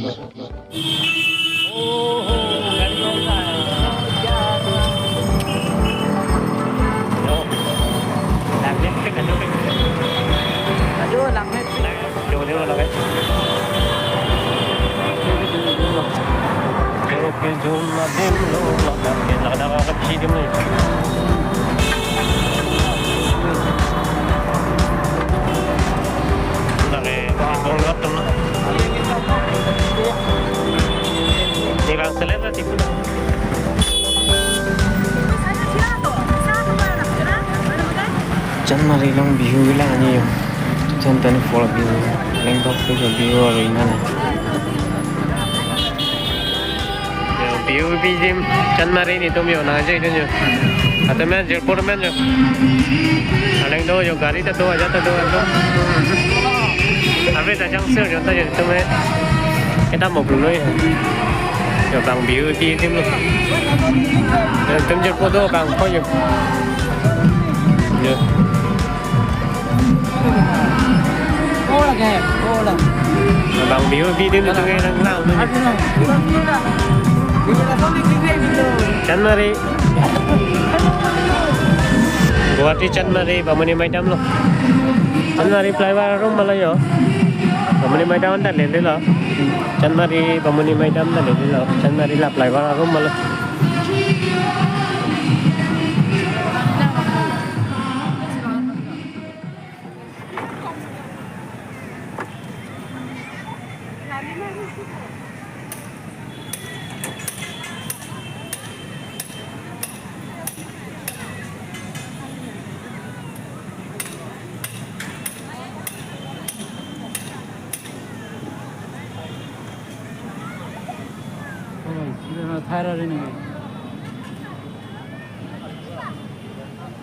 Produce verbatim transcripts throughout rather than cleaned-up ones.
Oh, gari kong ka hai? Yo. Langmepik, langmepik. Aduh, langmepik. Yo, yo, langmepik. Yo, ke jun adim lo, langmepik, langmepik, langmepik, langmepik. Lake, bong lot tum. Ni bang selek la tipu na. Chanmari along Bihu kelang ani yo. Two thousand twenty-four Bihu. Lengkok ke Bihu aro inan. Yo, Bihu pi dim, Chanmari netum yo, nang aja itu yo. Atau main, Jirpo main yo. Aleng do yo, gari ta do, aja ta do, atum. Abe ta jang sir yo, ta yo, netum eh. Kita mau belum ya. Yo, bang Bihu pi dim lo. Netum Jirpo do, bang ko yo. Yo. Bang Bihu pi dim tu ngai nang nang tu. Chanmari. Guwahati Chanmari, Bamuni Maidam lo. Chanmari flyover arum ma lo yo. Bamuni Maidam anta lele lo. Chanmari, Bamuni Maidam anta lele lo. Chanmari la flyover arum ma lo.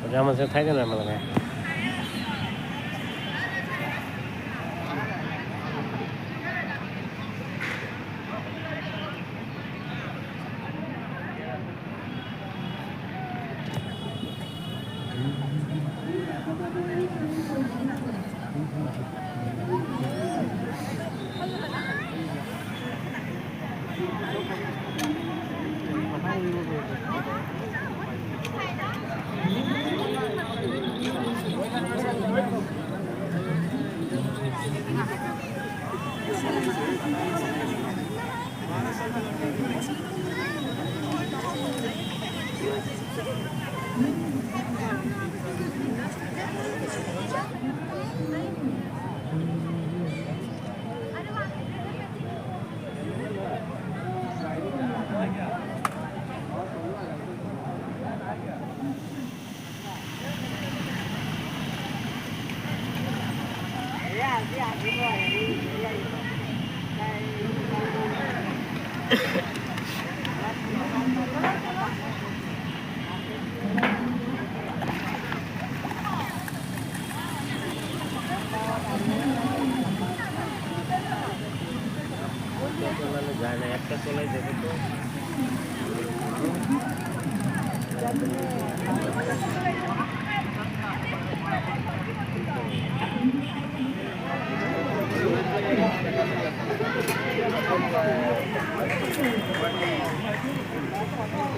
Pajama se thai dena malake.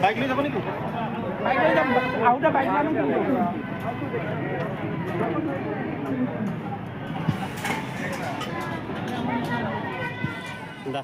Bike লৈ যাব নেকি? বাইক লৈ যাম। আহোঁতে বাইক লৈ আহোঁ। দা।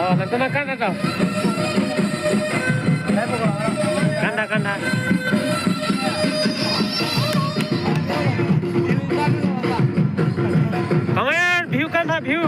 Oh, nangtum nangkan ta. Kan ta, kan ta. Kamer, Bihu kan ta, Bihu.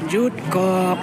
Jutkok.